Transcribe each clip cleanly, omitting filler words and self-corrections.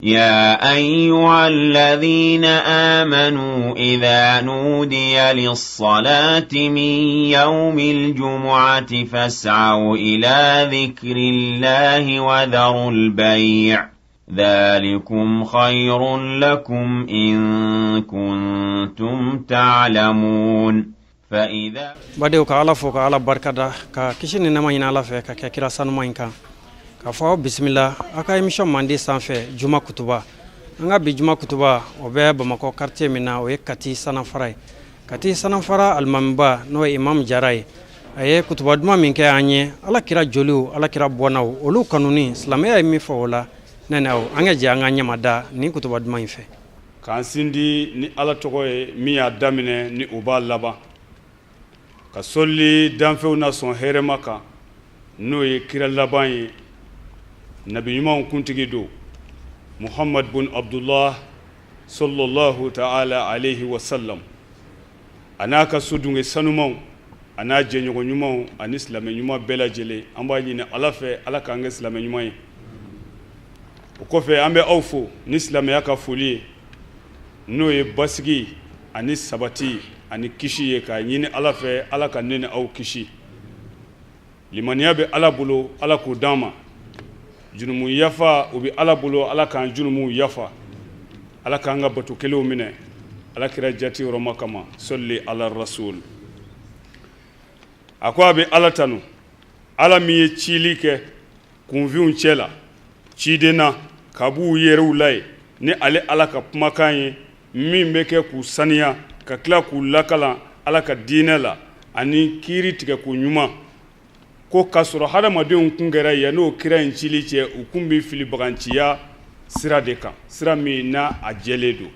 يا أيها الذين آمنوا إذا نودي للصلاة من يوم الجمعة فاسعوا إلى ذكر الله وذروا البيع ذلكم خير لكم إن كنتم تعلمون. فإذا Badenw, ka Ala fo, ka Ala barikada, ka kisi ni nɛma ɲini Ala fɛ ka kɛ kira sanuma in kan, k'a fɔ aw bisimila aw ka émission mandi sanfɛ, juma kutuba. An ka bi juma kutuba, o bɛ Bamakɔ quartier min na, o ye Kati Sanafara ye. Kati Sanafara alimamiba, n'o ye Imam Jara ye, a ye kutuba duman min kɛ an ye, Ala kira joliw, Ala kira bɔnnaw, olu kanuni, silamɛya ye min fɔ o la. Ne ni aw, an ka jɛ an ka ɲɛmada nin kutuba duman in fɛ. K'an sindi ni Ala tɔgɔ ye min y'a daminɛ ni o b'a laban, ka sɔli danfɛnw na sɔn hɛrɛma kan, n'o ye kira laban ye, nabi ɲumanw kuntigi don, Muhammad bun Abdullah sallallahu ta'ala alayhi wa sallam, a n'a ka sodunke sanumanw, a n'a jɛɲɔgɔn ɲumanw ani silamɛ ɲuman bɛɛ lajɛlen. An b'a ɲini Ala fɛ, Ala k'an kɛ silamɛ ɲuman ye. O kɔfɛ, an bɛ aw fo ni silamɛya ka foli ye, n'o ye basigi ani sabati ani kisi ye, k'a ɲini Ala fɛ, Ala ka ne ni aw kisi. Limaniya bɛ Ala bolo, Ala k'o d'an ma. Jurumu yafa, o bɛ Ala bolo, Ala k'an jurumuw yafa. Ala k'an ka bato kelenw minɛ Ala kira jati yɔrɔma kama. Sɔli ala rasul. A ko a bɛ Ala tanu, Ala min ye cili kɛ kunfinw cɛ la, ciden na ka b'u yɛrɛw la ye ni ale Ala ka kumakan ye, min bɛ kɛ k'u saniya, ka tila k'u lakalan Ala ka diinɛ la ani kiiri tigɛ ko ɲuman ko, k'a sɔrɔ hadamadenw kun kɛra yan n'o kira in cili cɛ, u kun bɛ filibaganciya sira de kan, sira min n'a a jɛlen don,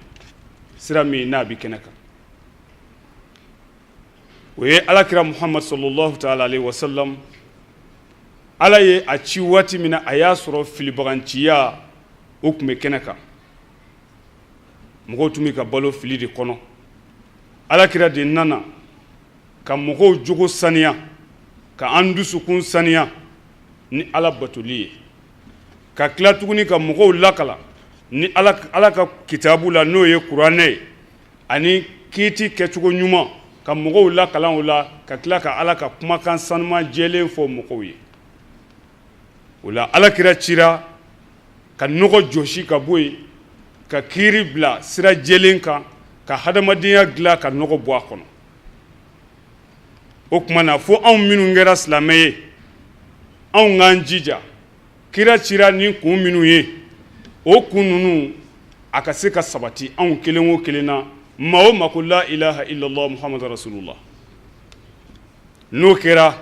sira min n'a bɛ kɛnɛ kan. O ye Alakira Muhammad sallallahu ta'ala alaihi wasallam. Ala ye a ci waati min na, a y'a sɔrɔ filibaganciya o tun bɛ kɛnɛ kan, mɔgɔw tun bɛ ka balo fili de kɔnɔ. Alakira de nana ka mɔgɔw jogo saniya, ka an dusukun saniya ni Ala batoli ye, ka tila tuguni ka mɔgɔw lakala ni Ala ka kitabu la, n'o ye Kuranɛ ye, ani kiiti kɛcogo ɲuman, ka mɔgɔw lakalan o la, ka tila ka Ala ka kumakan sanuman jɛlen fɔ mɔgɔw ye. O la, Alakira cira ka nɔgɔ jɔsi ka bɔ yen, ka kiiri bila sira jɛlen kan, ka hadamadenya dilan, ka nɔgɔ bɔ a kɔnɔ. O tuma na, fo anw minnu kɛra silamɛ ye, anw k'an jija, kira cira ni kun minnu ye, o kun ninnu a ka se ka sabati anw kelen o kelen na. Maa o maa ko la ilaha illallah muhammadu rasulullah, n'o kɛra,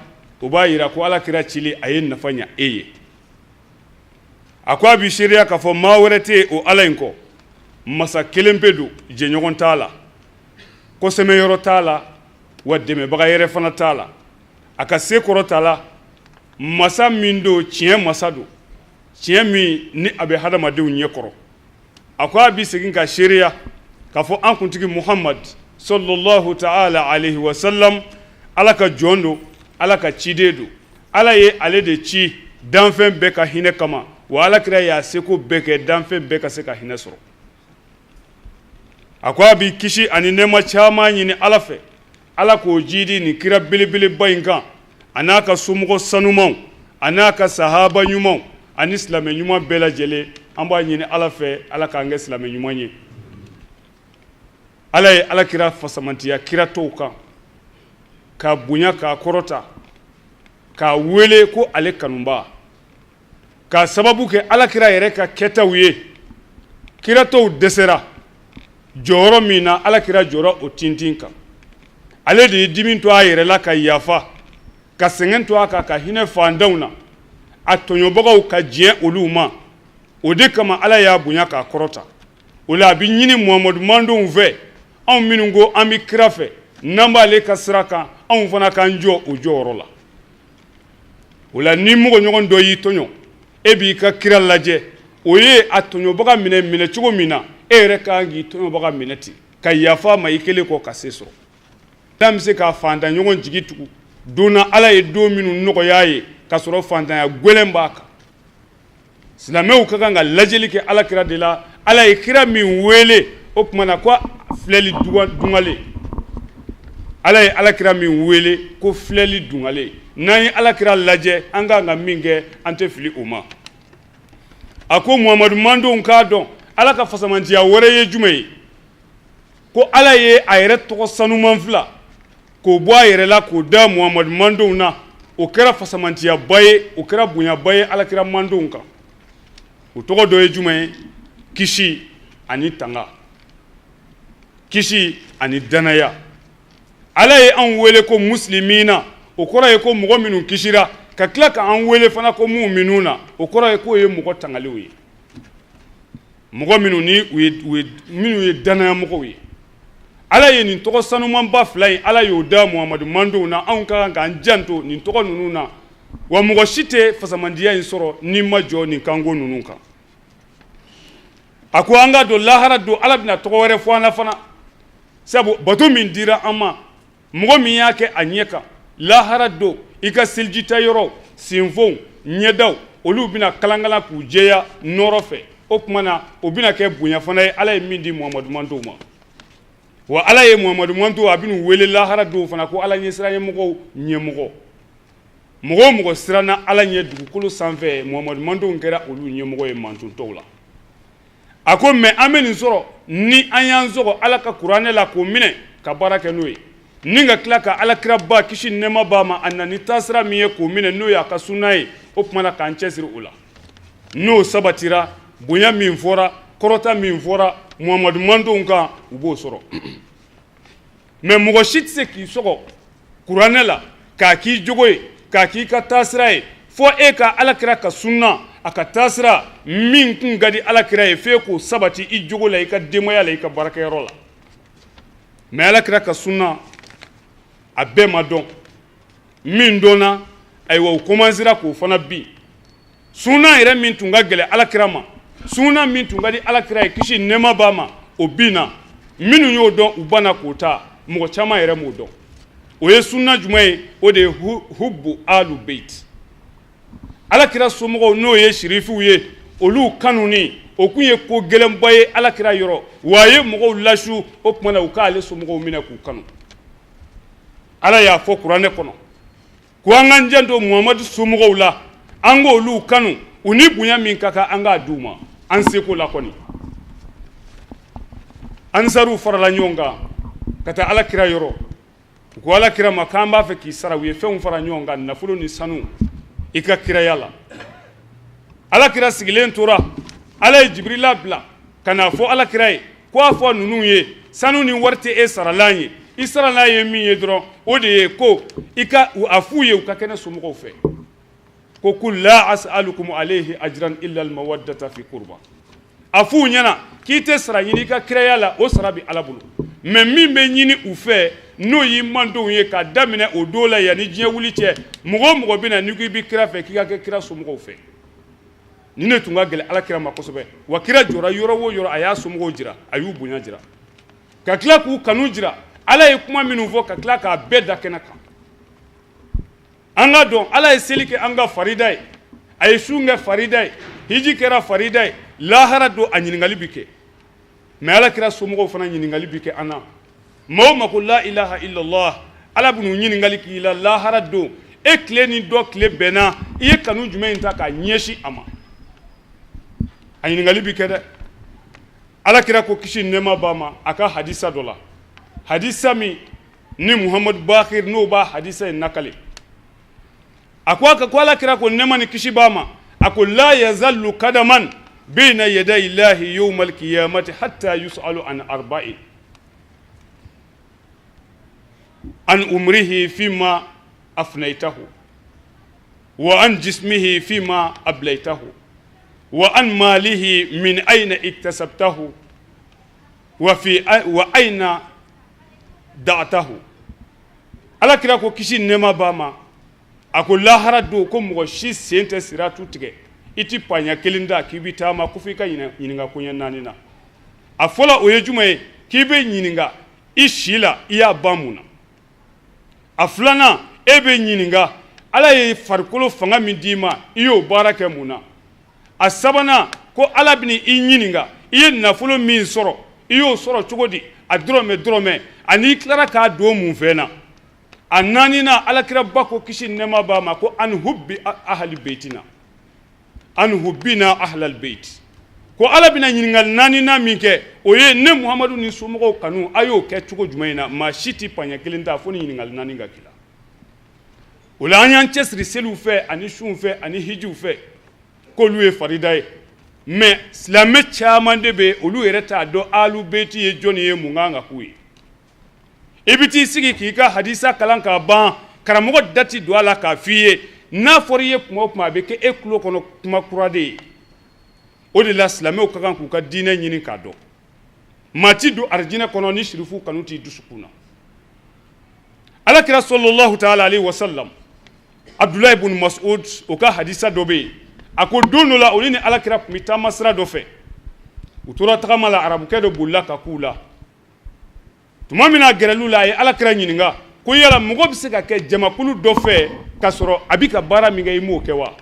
o b'a yira ko Ala kira cili a ye nafa ɲa e ye. A ko a bɛ seereya k'a fɔ maa wɛrɛ tɛ yen o Ala in kɔ, masa kelen pe don, jɛɲɔgɔn t'a la, kɔsɛmɛyɔrɔ t'a la, wa dɛmɛbaga yɛrɛ fana t'a la. A ka se kɔrɔ t'a la. Masa min don, tiɲɛ masa don, tiɲɛ min ni a bɛ hadamadenw ɲɛ kɔrɔ. A ko a bɛ segin ka seereya k'a fɔ an kuntigi Muhammad sallallahu ta'ala alayhi wa sallam, Ala ka jɔn don, Ala ka ciden don. Ala ye ale de ci danfɛn bɛɛ ka hinɛ kama, wa Ala kira y'a seko bɛɛ kɛ danfɛn bɛɛ ka se ka hinɛ sɔrɔ. A ko a bɛ kisi ani nɛɛma caman ɲini Ala fɛ, Ala k'o jidi nin kira belebeleba in kan, a n'a ka somɔgɔ sanumanw, a n'a ka sahaba ɲumanw ani silamɛ ɲuman bɛɛ lajɛlen. An b'a ɲini Ala fɛ, Ala k'an kɛ silamɛ ɲuman ye. Ala ye Ala kira fasamantiya kira tɔw kan, k'a bonya, k'a kɔrɔta, k'a wele ko ale kanuba, k'a sababu kɛ Ala kira yɛrɛ ka kɛtaw ye. Kira tɔw dɛsɛra jɔyɔrɔ min na, Ala kira jɔra o tintin kan. Ale de ye dimi to a yɛrɛ la ka yafa, ka sɛgɛn to a kan, ka hinɛ fantanw na, a tɔɲɔbagaw ka diɲɛ olu ma. O de kama Ala y'a bonya k'a kɔrɔta. O la, a bɛ ɲini Muhamadu mandenw fɛ, anw minnu ko an bɛ kira fɛ, n'an b'ale ka sira kan, anw fana k'an jɔ o jɔyɔrɔ la. O la, ni mɔgɔ ɲɔgɔn dɔ y'i tɔɲɔ, e b'i ka kira lajɛ, o ye a tɔɲɔbaga minɛ minɛ cogo min na, e yɛrɛ ka kan k'i tɔɲɔbaga minɛ ten, ka yafa ma i kelen kɔ ka se sɔrɔ. N'a bɛ se k'a fantan ɲɔgɔn jigi tugu don na, Ala ye don minnu nɔgɔya ye, ka sɔrɔ fantanya gɛlɛn b'a kan. Silamɛw ka kan ka lajɛli kɛ ala kira de la. Ala ye kira min wele, o tuma na ko filɛli dungale. Ala ye ala kira min wele ko filɛli dungale, n'an ye ala kira lajɛ, an ka kan ka min kɛ, an tɛ fili o ma. A ko Muhamadu mandenw k'a dɔn, ala ka fasamantiya wɛrɛ ye jumɛn ye? Ko ala ye a yɛrɛ tɔgɔ sanuman fila k'o bɔ a yɛrɛ la k'o da Muhamadu mandenw na. O kɛra fasamantiyaba ye, o kɛra bonyaba ye alakira mandenw kan. O tɔgɔ dɔ ye jumɛn ye? Kisi ani tanga, kisi ani danaya. Ala ye anw wele ko muslimina, o kɔrɔ ye ko mɔgɔ minnu kisira, ka tila ka an wele fana ko muminuna, o kɔrɔ ye k'o ye mɔgɔ tangalenw ye, mɔgɔ minnu ni u ye minnu ye danayamɔgɔw ye. Ala ye nin tɔgɔ sanumanba fila in, ala y'o da Muhamadu mandenw na. Anw ka kan k'an janto nin tɔgɔ ninnu na. Wa mɔgɔ si tɛ fasamandiya in sɔrɔ n'i ma jɔ nin kanko ninnu kan. A ko an ka don lahara don, ala bɛna tɔgɔ wɛrɛ fɔ an na fana, sabu bato min dira an ma, mɔgɔ min y'a kɛ a ɲɛ kan, lahara don i ka selijita yɔrɔ, senfonw, ɲɛdaw, olu bɛna kalankalan k'u jɛya nɔɔrɔ fɛ. O tuma na o bɛna kɛ bonya fana ye ala ye min di Muhamadu mandenw ma. Wa ala ye Muhamadu mandenw, a bɛn'u wele lahara don fana ko ala ɲɛsiranyɛmɔgɔw ɲɛmɔgɔ. Mɔgɔ o mɔgɔ siranna ala ɲɛ dugukolo sanfɛ, Muhamadu mandenw kɛra olu ɲɛmɔgɔ ye mantontɔw la. A ko mɛ an bɛ nin sɔrɔ ni an y'an sɔgɔ ala ka kuranɛ la k'o minɛ ka baara kɛ n'o ye, ni ka tila ka alakiraba kisi nɛɛma b'a ma, a na ni taasira min ye k'o minɛ, n'o y'a ka sunna ye. O tuma na k'an cɛsiri o la, n'o sabatira, bonya min fɔra, kɔrɔta min fɔra Muhamadu mandenw kan, u b'o sɔrɔ. Mɛ mɔgɔ si tɛ se k'i sɔgɔ kuranɛ la k'a k'i jogo ye, k'a k'i ka taasira ye, fo e ka alakira ka sunna, a ka taasira min kun ka di alakira ye, f'e k'o sabati i jogo la, i ka denbaya la, i ka baarakɛyɔrɔ la. Mɛ alakira ka sunna a bɛɛ ma dɔn. Min dɔnna, ayiwa, u komansera k'o fana bin. Sunna yɛrɛ min tun ka gɛlɛn alakira ma, sunna min tun ka di alakira ye kisi nɛɛma b'a ma, o binna. Minnu y'o dɔn, u banna k'o ta. Mɔgɔ caman yɛrɛ m'o dɔn. O ye sunna jumɛn ye? O de ye hubbu alu beit, alakira somɔgɔw, n'o ye sirifiw ye, olu kanuni. O kun ye ko gɛlɛnba ye alakira yɔrɔ, wa a ye mɔgɔw lasu. O tuma na u k'ale somɔgɔw minɛ k'u kanu. Ala y'a fɔ kuranɛ kɔnɔ ko an k'an janto Muhamadu somɔgɔw la, an k'olu kanu, u ni bonya min ka kan, an k'a d'u ma an seko la kɔni. Ansariw farala ɲɔgɔn kan ka taa ala kira yɔrɔ. U ko ala kira ma k'an b'a fɛ k'i sara. U ye fɛnw fara ɲɔgɔn kan, nafolo ni sanu, i ka kiraya la. Ala kira sigilen tora. Ala ye Jibirila bila ka n'a fɔ ala kira ye ko a fɔ ninnu ye, sanu ni wari tɛ e saralan ye. I saralan ye min ye dɔrɔn, o de ye ko i ka a f'u ye u ka kɛnɛ somɔgɔw fɛ, ko kul la as'alukum alayhi ajran illa almawaddata fi qurba. A f'u ɲɛna k'i tɛ sara ɲini i ka kiraya la, o sara bɛ ala bolo. Mɛ min bɛ ɲini u fɛ, n'o y'i mandenw ye, k'a daminɛ o don la yanni diɲɛ wuli cɛ, mɔgɔ o mɔgɔ bɛ na n'i ko i bɛ kira fɛ, k'i ka kɛ kira somɔgɔw fɛ. Ni ne tun ka gɛlɛn ala kira ma kosɛbɛ. Wa kira jɔra yɔrɔ o yɔrɔ, a y'a somɔgɔw jira, a y'u bonya jira, ka tila k'u kanu jira. Ala ye kuma minnu fɔ, ka tila k'a bɛɛ da kɛnɛ kan. An ka dɔn, ala ye seli kɛ an ka farida ye, a ye sun kɛ farida ye, hiji kɛra farida ye. Lahara don a ɲininkali bɛ kɛ. Mɛ ala kira somɔgɔw fana ɲininkali bɛ kɛ an na. Maa o maa ko la ilaha illallah, ala bɛn'u ɲininkali k'i la lahara don. E tile ni dɔ tile bɛnna, i ye kanu jumɛn in ta k'a ɲɛsin a ma? A ɲininkali bɛ kɛ dɛ. Ala kira ko kisi nɛɛma b'a ma, a ka hadisa dɔ la, hadisa min ni Muhamadu Bakir n'o b'a hadisa in nakale, a ko a ka ko ala kira ko nɛɛma ni kisi b'a ma, a ko la yazalu kadaman bayna yaday llahi yawmal qiyamati hatta yus'alu an arba'i an umrihi fima afnaytahu wa an jismihi fima ablaytahu wa an malihi min ayna iktasabtahu wa fi wa ayna da'tahu. Ala kira ko kisi nɛɛma b'a ma, a ko lahara don ko mɔgɔ si sen tɛ siratu tigɛ, i ti paɲa kelen da k'i bɛ taama ko f'i ka ɲininka koɲɛ naani na. A fɔlɔ, o ye jumɛn ye? K'i bɛ ɲininka i si la, i y'a ban mun na? A filanan, e bɛ ɲininka ala ye farikolo fanga min d'i ma, i y'o baara kɛ mun na? A sabanan, ko Ala bɛna i ɲininka i ye nafolo min sɔrɔ, i y'o sɔrɔ cogo di, a dɔrɔmɛ dɔrɔmɛ, ani i tilara k'a don mun fɛn na. A naaninan, alakiraba ko kisi nɛɛma b'a ma, ko an hubbi ahli beitina, an hubbina ahlal beit. Ko Ala bɛna ɲininkali naaninan min kɛ, o ye ne Muhamadu ni somɔgɔw kanu, a y'o kɛ cogo jumɛn na. Maa si tɛ paɲɛ kelen ta fo ni ɲininkali naani ka k'i la. O la an y'an cɛsiri seliw fɛ ani sunw fɛ ani hijiw fɛ, k'olu ye farida ye. Mais silamɛ caman de bɛ, olu yɛrɛ t'a dɔn alu beiti ye jɔnni ye, mun kan ka k'u ye. I bɛ t'i sigi k'i ka hadisa kalan k'a ban, karamɔgɔ da ti don a la k'a f'i ye. N'a fɔra i ye kuma o kuma, a bɛ kɛ e tulo kɔnɔ kuma kura de ye. O de la silamɛw ka kan k'u ka diinɛ ɲini k'a dɔn. Maa ti don arijinɛ kɔnɔ ni sirifu kanu t'i dusukun na. Alakira sallallahu ta'ala alaihi wa sallam, Abdulayi ibn Mas'ud o ka hadisa dɔ bɛ yen, a ko don dɔ la olu ni alakira tun bɛ taama sira dɔ fɛ. U tora tagama la, arabukɛ dɔ bolila ka k'u la. Tuma min na a gɛrɛl'u la, a ye alakira ɲininka ko yala mɔgɔ bɛ se ka kɛ jamakulu dɔ fɛ k'a sɔrɔ a bɛ ka baara min kɛ, i m'o kɛ wa?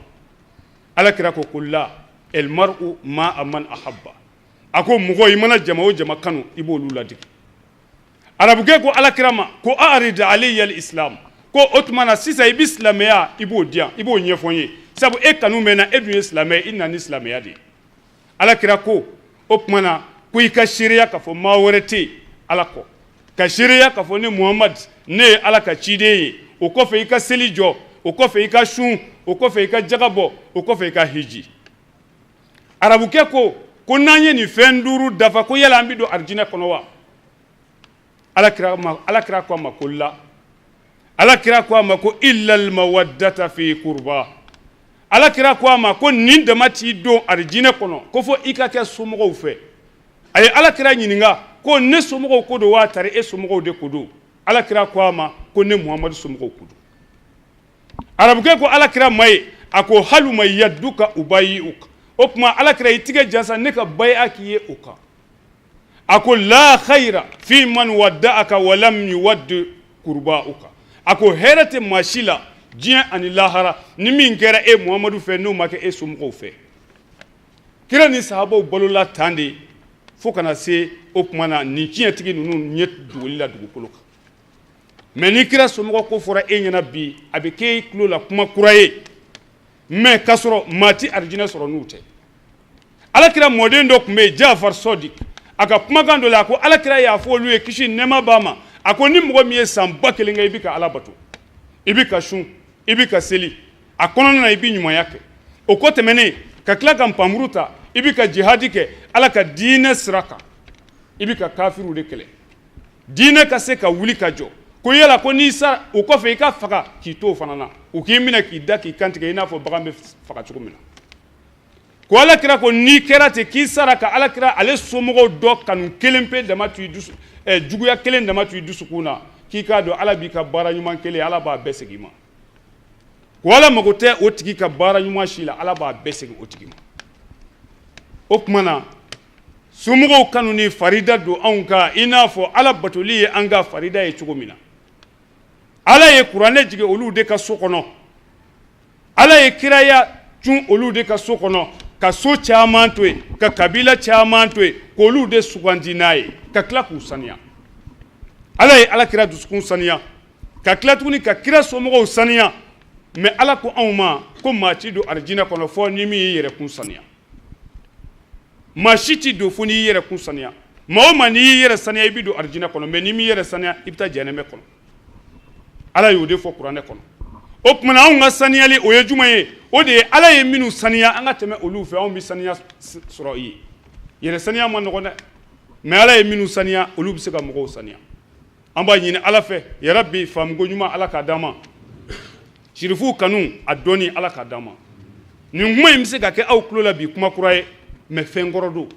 Alakira ko ko la, el mar'u ma'a man ahabba. A ko mɔgɔ, i mana jama o jama kanu, i b'olu ladege. Arabukɛ ko alakira ma ko a'rid alayya al-islam, ko o tuma na sisan i bɛ silamɛya, i b'o di yan, i b'o ɲɛfɔ n ye, sabu e kanu bɛ n na, e dun ye silamɛ ye, i nana ni silamɛya de ye. Alakira ko o tuma na ko i ka seereya k'a fɔ maa wɛrɛ tɛ yen Ala kɔ, ka seereya k'a fɔ ne Muhamad ne ye Ala ka ciden ye. O kɔfɛ i ka seli jɔ, o kɔfɛ i ka sun, o kɔfɛ i ka jaga bɔ, o kɔfɛ i ka hiji. Arabukɛ ko ko n'an ye nin fɛn duuru dafa, ko yala an bɛ don arijinɛ kɔnɔ wa? Alakira ko a ma ko la. Alakira ko a ma ko illal mawaddata fi kurba. Alakira ko a ma ko nin dama t'i don arijinɛ kɔnɔ, ko fo i ka kɛ somɔgɔw fɛ. A ye alakira ɲininka ko ne somɔgɔw ko don wa, tari e somɔgɔw de ko don? Alakira ko a ma ko ne Muhamadu somɔgɔw ko don. Arabukɛ ko alakira ma ye, a ko haluma yadduka ubayi'uka. O tuma alakira i tigɛ jansa ne ka bayi'a k'i ye o kan. A ko la khayra fi man wadda'aka wa lam yuwadd kurba'uka. A ko hɛrɛ tɛ maa si la diɲɛ ani lahara ni min kɛra e Muhamadu fɛ, n'o ma kɛ e somɔgɔw fɛ. Kira ni sahabaw balola tan de fo kana se o tuma na nin tiɲɛtigi ninnu ɲɛ duguli la dugukolo kan. Mais ni kira somɔgɔ ko fɔra e ɲɛna bi, a bɛ k'e tulo la kuma kura ye, mais k'a sɔrɔ maa ti arijinɛ sɔrɔ n'u tɛ. Alakira mɔden dɔ tun bɛ yen, Jafar Sɔdik, a ka kumakan dɔ la, a ko alakira y'a fɔ olu ye kisi nɛɛma b'a ma, a ko ni mɔgɔ min ye san 1000 kɛ i bɛ ka Ala bato, i bɛ ka sun, i bɛ ka seli, a kɔnɔna na i bɛ ɲumanya kɛ, o kɔ tɛmɛnen ka tila ka npanmuru ta, i bɛ ka jihadi kɛ Ala ka diinɛ sira kan, i bɛ ka kafiriw de kɛlɛ, diinɛ ka se ka wuli ka jɔ. Ko yala ko n'i sara o kɔfɛ i ka faga k'i to o fana na, u k'i minɛ k'i da k'i kantigɛ i n'a fɔ bagan bɛ faga cogo min na. Ko alakira ko n'i kɛra ten k'i sara ka alakira ale somɔgɔw dɔ kanu kelen pe dama to i dusu, juguya kelen dama to i dusukun na, k'i k'a dɔn Ala b'i ka baara ɲuman kelen, Ala b'a bɛɛ segin i ma. Ko Ala mago tɛ o tigi ka baara ɲuman si la, Ala b'a bɛɛ segin o tigi ma. O tuma na somɔgɔw kanu ni farida don anw kan, i n'a fɔ Ala batoli ye an ka farida ye cogo min na. Ala ye kuranɛ jigin olu de ka so kɔnɔ, Ala ye kiraya cun olu de ka so kɔnɔ, ka so caman to yen, ka kabila caman to yen, k'olu de sugandi n'a ye, ka tila k'u saniya. Ala ye ala kira dusukun saniya, ka tila tuguni ka kira somɔgɔw saniya. Mais Ala ko anw ma ko maa ti don arijinɛ kɔnɔ fɔ ni min y'i yɛrɛ kun saniya. Maa si ti don fo n'i y'i yɛrɛ kun saniya. Maa o maa n'i y'i yɛrɛ saniya, i bɛ don arijinɛ kɔnɔ, mais n'i m'i yɛrɛ saniya, i bɛ taa jahanama kɔnɔ. Ala y'o de fɔ kuranɛ kɔnɔ. O tuma na anw ka saniyali o ye jumɛn ye? O de ye Ala ye minnu saniya, an ka tɛmɛ olu fɛ, anw bɛ saniya sɔrɔ i ye. Yɛrɛ saniya ma nɔgɔn dɛ, mais Ala ye minnu saniya, olu bɛ se ka mɔgɔw saniya. An b'a ɲini Ala fɛ, yarabi faamuko ɲuman Ala k'a d'an ma, sirifuw kanu a dɔnni Ala k'a d'an ma. Nin kuma in bɛ se ka kɛ aw tulo la bi kuma kura ye, mais fɛn kɔrɔ don.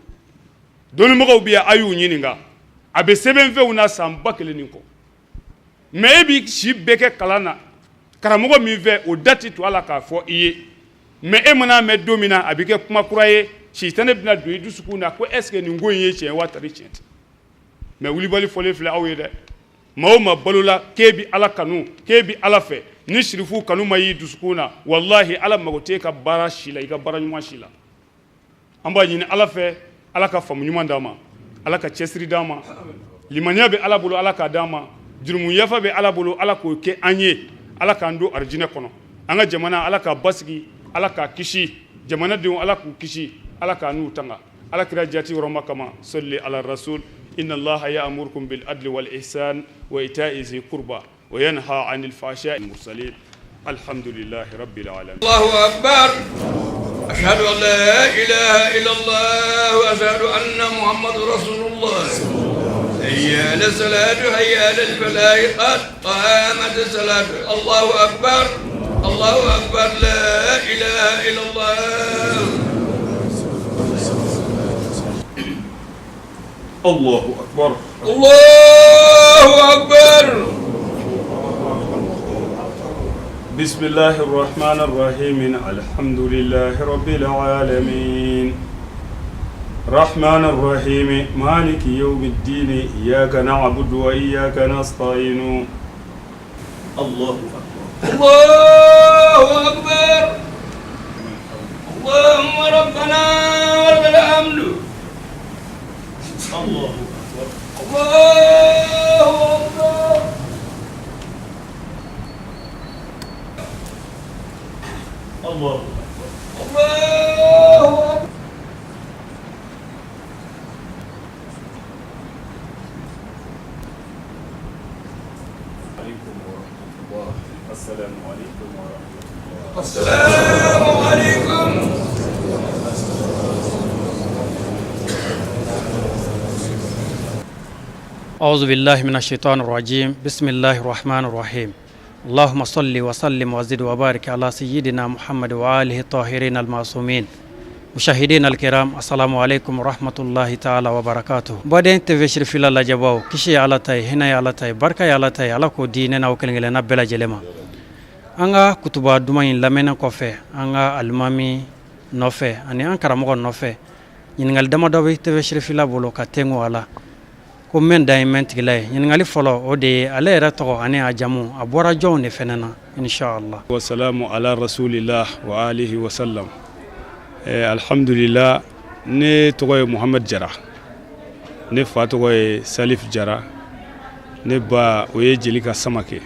Dɔnnibagaw bɛ yan, a y'u ɲininka, a bɛ sɛbɛn fɛnw na san 1000 nin kɔ. Mais e b'i si bɛɛ kɛ kalan na karamɔgɔ min fɛ, o da tɛ to a la k'a fɔ i ye. Mais e mana mɛn don min na, a bɛ kɛ kuma kura ye, sitanɛ bɛna don i dusukun na ko est ce que nin ko in ye tiɲɛ wa tari tiɲɛ tɛ. Mais wulibali fɔlen filɛ aw ye dɛ. Maa o maa balola k'e bɛ Ala kanu, k'e bɛ Ala fɛ, ni sirifu kanu ma y'i dusukun na, walahi Ala mago t'e ka baara si la, i ka baara ɲuman si la. An b'a ɲini Ala fɛ, Ala ka faamu ɲuman d'an ma, Ala ka cɛsiri d'an ma, limaniya bɛ Ala bolo, Ala k'a d'an ma, jurumu yafa bɛ Ala bolo, Ala k'o kɛ an ye, Ala k'an don arijinɛ kɔnɔ. An ka jamana, Ala k'a basigi, Ala k'a kisi, jamanadenw, Ala k'u kisi, Ala k'an n'u tanga. Ala kira jati yɔrɔma kama, salli ala rasul, inna Allaha ya'murukum bil adli wal ihsan wa ita'i zi qurba wa yanha 'anil fahsha'i mursalin. Alhamdulillahi rabbil alamin. Allahu akbar. Ashhadu an la ilaha illallah wa ashhadu anna Muhammadar rasulullah. Hayya ala salatu, hayya ala falah, qad qamat salatu. Allahu akbar. Allahu akbar. La ilaha illallah. Allahu akbar. Allahu akbar. Bismillahir rahmanir rahim. Alhamdulillahi rabbil alamin. Rahmanir rahim. Maliki yawmiddin. Iyyaka na'budu wa iyyaka nasta'in. Allahu akbar. Allahu akbar. Allahumma rabbana wa lakal hamdu. Allahu akbar. Allahu akbar. Allahu akbar. Allahu akbar. Alaikum wa rahmatullah. Assalamu alaikum wa rahmatullah. Assalamu alaikum. أعوذ بالله من الشيطان الرجيم. بسم الله الرحمن الرحيم. اللهم صل وسلم وزد وبارك على سيدنا محمد وآله الطاهرين المعصومين. مشاهدين الكرام، السلام عليكم ورحمة الله تعالى وبركاته. Baden TV Sirifila lajɛbaw, kisi ye Ala ta ye, hinɛ ye Ala ta ye, barika ye Ala ta ye, Ala k'o di ne n'aw kelen kelenna bɛɛ lajɛlen ma. An ka kutuba duman in lamɛnnen kɔfɛ, an ka alimami nɔfɛ ani an karamɔgɔ nɔfɛ, ɲininkali damadɔ bɛ TV Sirifila bolo ka tengo a la ko mɛn dan ye mɛn tigila ye. Ɲininkali fɔlɔ, o de ye ale yɛrɛ tɔgɔ ani a jamu, a bɔra jɔnw de fɛnɛ na, inshallah. Wa salamu ala rasulillah wa alihi wa sallam. Alhamdulillah, ne tɔgɔ ye Muhammad Jara, ne fa tɔgɔ ye Salif Jara, ne ba o ye Jelika Samake.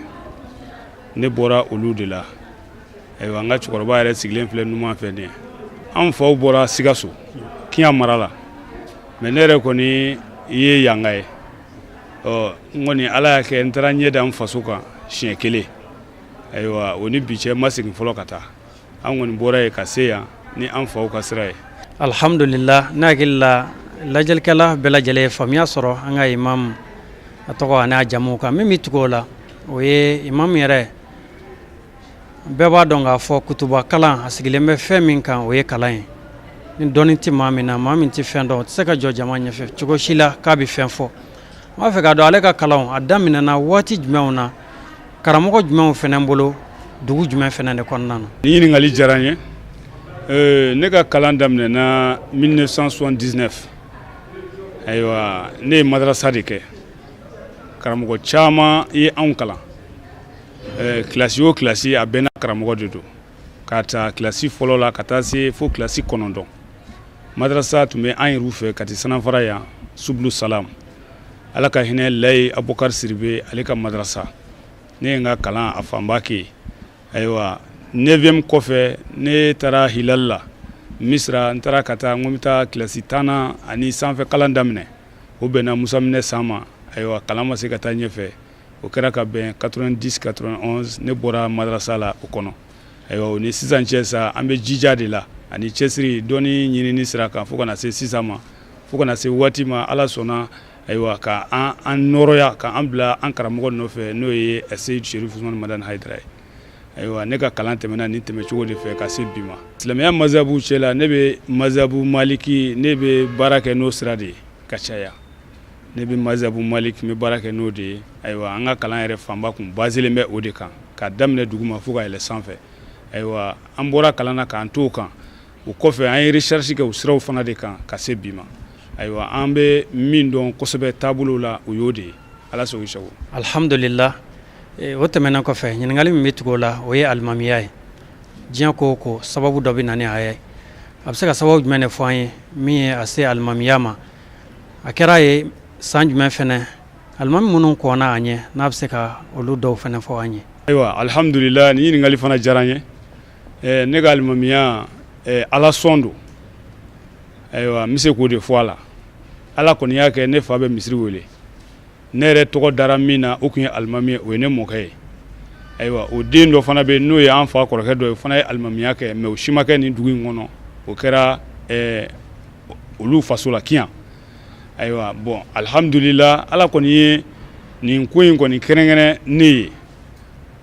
Ne bɔra olu de la. Ayiwa, an ka cɛkɔrɔba yɛrɛ sigilen filɛ numan fɛ nin ye. An faw bɔra Sikaso, Kiɲan mara la, mais ne yɛrɛ kɔni ye yanga ye. Ɔ, n kɔni, Ala y'a kɛ n taara ɲɛ da n faso kan siɲɛ kelen. Ayiwa, o ni bi cɛ, n ma segin fɔlɔ ka taa. An kɔni bɔra yen ka se yan ni an faw ka sira ye. Alhamdulillah, ne hakili la lajɛlikɛla bɛɛ lajɛlen ye faamuya sɔrɔ an ka imam a tɔgɔ ani a jamu kan. Min bɛ tugu o la, o ye imam yɛrɛ. Bɛɛ b'a dɔn k'a fɔ kutuba kalan a sigilen bɛ fɛn min kan, o ye kalan ye. Ni dɔnni tɛ maa min na, maa min tɛ fɛn dɔn, o tɛ se ka jɔ jama ɲɛfɛ cogo si la k'a bɛ fɛn fɔ. N b'a fɛ k'a dɔn ale ka kalan a daminɛna waati jumɛnw na, karamɔgɔ jumɛnw fɛnɛ bolo, dugu jumɛn fɛnɛ de kɔnɔna na? Ni ɲininkali diyara n ye. Ne ka kalan daminɛna 1979. Ayiwa, ne ye madarasa de kɛ. Karamɔgɔ caman ye anw kalan. Kilasi o kilasi, a bɛɛ n'a karamɔgɔ de don, k'a ta kilasi fɔlɔ la ka taa se fo kilasi 9. Madarasa tun bɛ an yɛrɛw fɛ Kati Sanafara yan, Subulu Salam, Ala ka hinɛ Layi Abubakari Siribe, ale ka madarasa. Ne ye n ka kalan a fanba kɛ yen. Ayiwa, neuvième kɔfɛ, ne taara Hilal la Misira. N taara ka taa n ko n bɛ taa kilasi 10nan ani sanfɛ kalan daminɛ. O bɛnna Musa minɛ san ma. Ayiwa, kalan ma se ka taa ɲɛfɛ. O kɛra ka bɛn 90 91. Ne bɔra madarasa la o kɔnɔ. Ayiwa, o ni sisan cɛ sa, an bɛ jija de la ani cɛsiri dɔnni ɲinini sira kan fo kana se sisan ma, fo kana se waati ma Ala sɔnna, ayiwa, ka an nɔrɔya ka an bila an karamɔgɔ nɔfɛ, n'o ye Seyid Sherif Usman Madani Hayidara ye. Ayiwa, ne ka kalan tɛmɛna nin tɛmɛcogo de fɛ ka se bi ma. Silamɛya mazabu cɛ la, ne bɛ mazabu maliki, ne bɛ baara kɛ n'o sira de ye ka caya. Ne bɛ mazabu maliki, n bɛ baara kɛ n'o de ye. Ayiwa, an ka kalan yɛrɛ fanba kun baselen bɛ o de kan, k'a daminɛ duguma fo ka yɛlɛ sanfɛ. Ayiwa, an bɔra kalan na k'an to o kan. O kɔfɛ, an ye recherche kɛ o siraw fana de kan ka se bi ma. Ayiwa, an bɛ min dɔn kosɛbɛ taabolo la, o y'o de ye. Ala sago i sago. Alhamdulillah, o tɛmɛnen kɔfɛ, ɲininkali min bɛ tugu o la, o ye alimamiya ye. Diɲɛ ko o ko, sababu dɔ bɛ na ni a ye. A bɛ se ka sababu jumɛn de fɔ an ye min ye a se alimamiya ma? A kɛra ye san jumɛn fɛnɛ? Alimami minnu kɔnna a ɲɛ, n'a bɛ se ka olu dɔw fɛnɛ fɔ an ye. Ayiwa, alihamdulila, nin ɲininkali fana diyara n ye. Ne ka alimamiya, Ala sɔn don. Ayiwa, n bɛ se k'o de fɔ a la. Ala kɔni y'a kɛ, ne fa bɛ misiri wele. Ne yɛrɛ tɔgɔ dara min na, o tun ye alimami ye, o ye ne mɔkɛ ye. Ayiwa, o den dɔ fana bɛ yen, n'o ye an fa kɔrɔkɛ dɔ ye, o fana ye alimamiya kɛ, mais o si ma kɛ nin dugu in kɔnɔ, o kɛra olu faso la Kiyan. Ayiwa, bon, alihamdulila, Ala kɔni ye nin ko in kɔni kɛrɛnkɛrɛn ne ye.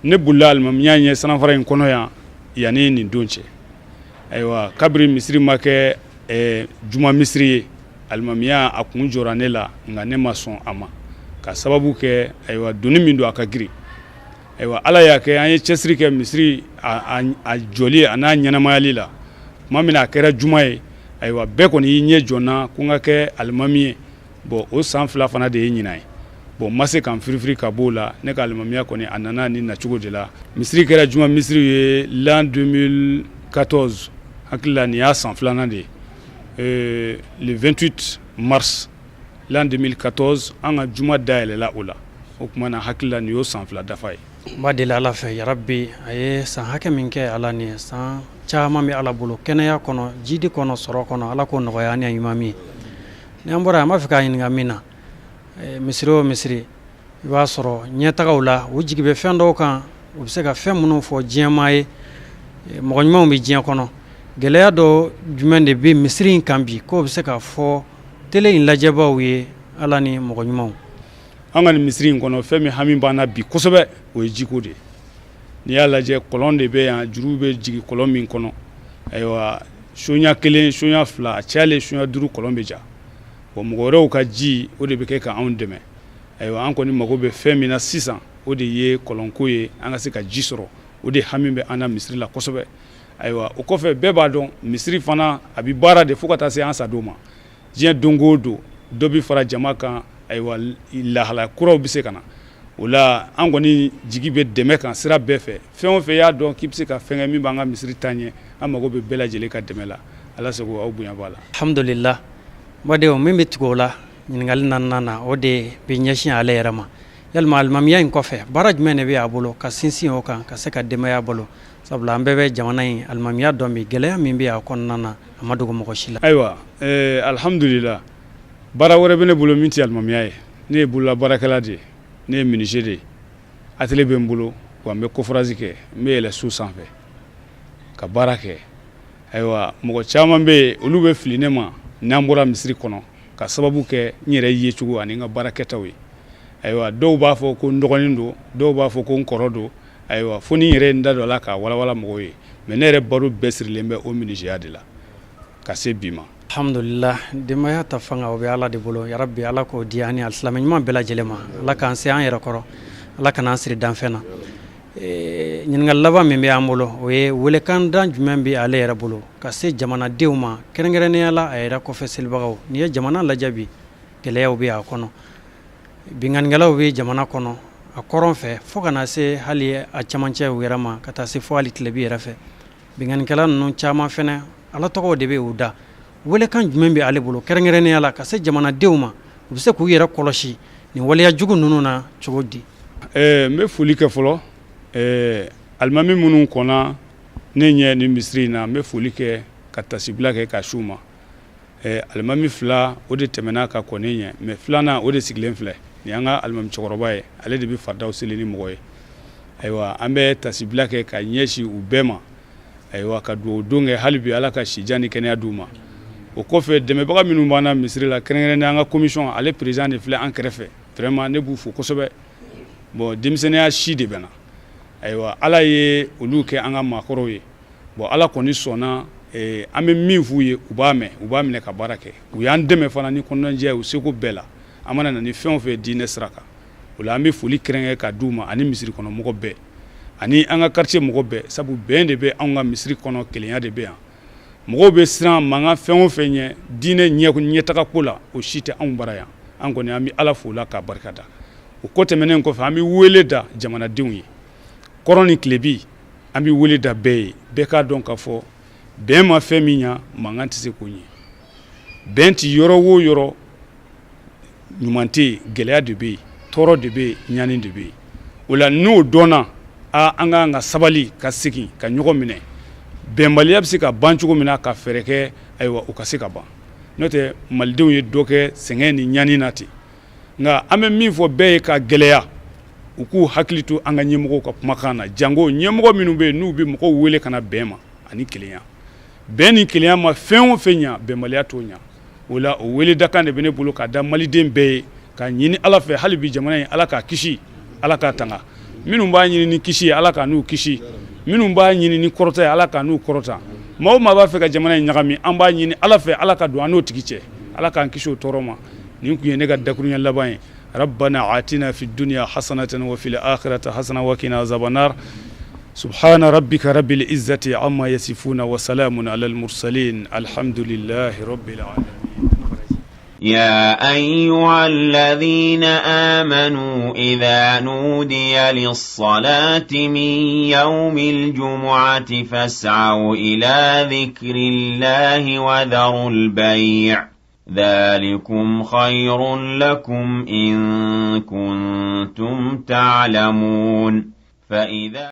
Ne bolila alimamiya ɲɛ Sanafara in kɔnɔ yan yanni nin don cɛ. Ayiwa, kabiri misiri ma kɛ juma misiri ye, alimamiya a kun jɔra ne la, nka ne ma sɔn a ma ka sababu kɛ, ayiwa, doni min don, a ka girin. Ayiwa, Ala y'a kɛ, an ye cɛsiri kɛ misiri a jɔli a n'a ɲɛnamayali la. Tuma min na a kɛra juma ye, ayiwa, bɛɛ kɔni y'i ɲɛ jɔ n na ko n ka kɛ alimami ye. Bon, o san 2 fana de ye ɲinan ye. Bon, n ma se ka n firifiri ka b'o la. Ne ka alimamiya kɔni, a nana ni nacogo de la. Misiri kɛra juma misiri ye l'an 2014. Hakili la, nin y'a san filanan de ye. Le 28 mars l'an 2014, an ka juma dayɛlɛla o la. O tuma na, hakili la, nin y'o san 2 dafa ye. N b'a deli Ala fɛ, yarabi, a ye san hakɛ min kɛ Ala ni ye, san caman bɛ Ala bolo, kɛnɛya kɔnɔ, jidi kɔnɔ, sɔrɔ kɔnɔ, Ala k'o nɔgɔya an ni ɲuman min ye. Ni an bɔra yan, an b'a fɛ k'a ɲininka min na, misiri o misiri, i b'a sɔrɔ ɲɛtagaw la, u jigi bɛ fɛn dɔw kan, u bɛ se ka fɛn minnu fɔ diɲɛmaa ye, mɔgɔ ɲumanw bɛ diɲɛ kɔnɔ. Gɛlɛya dɔ jumɛn de bɛ misiri in kan bi k'o bɛ se ka fɔ tele in lajɛbaaw ye, Ala ni mɔgɔ ɲumanw? An ka nin misiri in kɔnɔ, fɛn min hami b'an na bi kosɛbɛ, o ye jiko de ye. N'i y'a lajɛ, kɔlɔn de bɛ yan, juru bɛ jigin kɔlɔn min kɔnɔ. Ayiwa, sonya kelen, sonya fila, a cayalen sonya duuru, kɔlɔn bɛ ja. Bon, mɔgɔ wɛrɛw ka ji, o de bɛ kɛ ka anw dɛmɛ. Ayiwa, an kɔni mago bɛ fɛn min na sisan, o de ye kɔlɔnko ye, an ka se ka ji sɔrɔ. O de hami bɛ an na misiri la kosɛbɛ. Ayiwa, o kɔfɛ, bɛɛ b'a dɔn, misiri fana a bɛ baara de fo ka taa se an sadon ma. Diɲɛ don o don, dɔ bɛ fara jama kan. Ayiwa, lahala kuraw bɛ se ka na. O la, an kɔni jigi bɛ dɛmɛ kan sira bɛɛ fɛ. Fɛn o fɛn y'a dɔn k'i bɛ se ka fɛn kɛ min b'an ka misiri taa ɲɛ, an mago bɛ bɛɛ lajɛlen ka dɛmɛ la. Ala sago, aw bonya b'a la. Alhamdulillah, badenw, min bɛ tugu o la, ɲininkali naaninan na, o de bɛ ɲɛsin ale yɛrɛ ma. Yalima, alimamiya in kɔfɛ, baara jumɛn de bɛ a bolo ka sinsin o kan ka se ka denbaya balo? Sabula an bɛɛ bɛ jamana in alimamiya dɔn bi, gɛlɛya min bɛ a kɔnɔna na, a ma dogo mɔgɔ si la. Ayiwa, alihamdulila, baara wɛrɛ bɛ ne bolo min tɛ alimamiya ye. Ne ye bolola baarakɛla de ye, ne ye menuisier de ye. Atelier bɛ n bolo wa, n bɛ coffrage kɛ, n bɛ yɛlɛ so sanfɛ ka baara kɛ. Ayiwa, mɔgɔ caman bɛ yen, olu bɛ fili ne ma n'an bɔra misiri kɔnɔ, ka sababu kɛ n yɛrɛ yecogo ani n ka baara kɛtaw ye. Ayiwa, dɔw b'a fɔ ko n dɔgɔnin don, dɔw b'a fɔ ko n kɔrɔ don. Ayiwa, fo ni n yɛrɛ ye n da don a la k'a walawala mɔgɔw ye. Mais ne yɛrɛ baro bɛɛ sirilen bɛ o menuisier de la ka se bi ma. Alhamdulillah, denbaya ta fanga, o bɛ Ala de bolo. Yarabi, Ala k'o di an ni alisilamɛ ɲuman bɛɛ lajɛlen ma. Ala k'an se an yɛrɛ kɔrɔ, Ala kana an siri danfɛn na. Ɲininkali laban min bɛ an bolo, o ye welekan dan jumɛn bɛ ale yɛrɛ bolo ka se jamanadenw ma, kɛrɛnkɛrɛnnenya la a yɛrɛ kɔfɛ selibagaw? N'i ye jamana lajɛ bi, gɛlɛyaw bɛ a kɔnɔ, binkannikɛlaw bɛ jamana kɔnɔ, a kɔrɔn fɛ fo ka na se hali a cɛmancɛw yɛrɛ ma, ka taa se fo hali tilebi yɛrɛ fɛ. Binkannikɛla ninnu caman fɛnɛ, Ala tɔgɔw de bɛ u da. Welekan jumɛn bɛ ale bolo kɛrɛnkɛrɛnnenya la ka se jamanadenw ma, u bɛ se k'u yɛrɛ kɔlɔsi nin waleya jugu ninnu na cogo di? N bɛ foli kɛ fɔlɔ, alimami minnu kɔnna ne ɲɛ nin misiri in na, n bɛ foli kɛ ka tasibila kɛ ka s'u ma. Alimami fila, o de tɛmɛna ka kɔn ne ɲɛ, mais filanan, o de sigilen filɛ nin y'an ka alimami cɛkɔrɔba ye, ale de bɛ faridaw seli ni mɔgɔ ye. Ayiwa, an bɛ tasibila kɛ ka ɲɛsin u bɛɛ ma. Ayiwa, ka dugawu don kɛ hali bi, Ala ka sijan ni kɛnɛya d'u ma. O kɔfɛ, dɛmɛbaga minnu b'an na misiri la, kɛrɛnkɛrɛnnenya an ka commission, ale président de filɛ an kɛrɛfɛ. Vraiment, ne b'u fo kosɛbɛ. Bon, denmisɛnninya si de bɛ na. Ayiwa, Ala ye olu kɛ an ka maakɔrɔw ye. Bon, Ala kɔni sɔnna, an bɛ min f'u ye, u b'a mɛn, u b'a minɛ ka baara kɛ. U y'an dɛmɛ fana ni kɔnɔnajɛya ye u seko bɛɛ la, an mana na ni fɛn o fɛn diinɛ sira kan. O la, an bɛ foli kɛrɛnkɛrɛn ka d'u ma, ani misiri kɔnɔ mɔgɔ bɛɛ, ani an ka quartier mɔgɔ bɛɛ, sabu bɛn de bɛ anw ka misiri kɔnɔ, kelenya de bɛ yan. Mɔgɔw bɛ siran mankan fɛn o fɛn ɲɛ diinɛ ɲɛtaga ko la, o si tɛ anw bara yan. An kɔni, an bɛ Ala fo la k'a barika da. O ko tɛmɛnen kɔfɛ, an bɛ wele da jamanadenw ye, kɔrɔn ni tilebi, an bɛ wele da bɛɛ ye. Bɛɛ k'a dɔn k'a fɔ Bɛn ma fɛn min ɲa, mankan tɛ se k'o ɲɛ. Bɛn tɛ yɔrɔ o yɔrɔ, ɲuman tɛ yen, gɛlɛya de bɛ yen, tɔɔrɔ de bɛ yen, ɲani de bɛ yen. O la n'o dɔnna, aa an ka kan ka sabali, ka segin ka ɲɔgɔn minɛ. Bɛnbaliya bɛ se ka ban cogo min na, ka fɛɛrɛ kɛ, ayiwa o ka se ka ban. N'o tɛ malidenw ye dɔ kɛ sɛgɛn ni ɲani na ten. Nka an bɛ min fɔ bɛɛ ye ka gɛlɛya, u k'u hakili to an ka ɲɛmɔgɔw ka kumakan na, janko ɲɛmɔgɔ minnu bɛ yen n'u bɛ mɔgɔw wele ka na bɛn ma ani kelenya. Bɛn ni kelenya ma fɛn o fɛn ɲa, bɛnbaliya t'o ɲa. O la o wele dakan de bɛ ne bolo ka da maliden bɛɛ ye, ka ɲini Ala fɛ hali bi jamana in Ala k'a kisi, Ala k'a tanga. Minnu b'a ɲini ni kisi ye, Ala k'a n'u kisi. Minnu b'a ɲini ni kɔrɔta ye, Ala k'a n'u kɔrɔta. Maa o maa b'a fɛ ka jamana in ɲagami, an b'a ɲini Ala fɛ, Ala ka don an n'o tigi cɛ. Ala k'an kisi o tɔɔrɔ ma. Nin tun ye ne ka dakuruɲɛ laban ye. Rabbana atina fi dunya hasanatan wa fil akhirati hasana wa qina azaban nar. Subhana rabbika rabbil izzati amma yasifuna wa salamun alal mursalin. Alhamdulillahi rabbil alamin. يا أيها الذين آمنوا إذا نودي للصلاة من يوم الجمعة فاسعوا إلى ذكر الله وذروا البيع ذلكم خير لكم إن كنتم تعلمون فإذا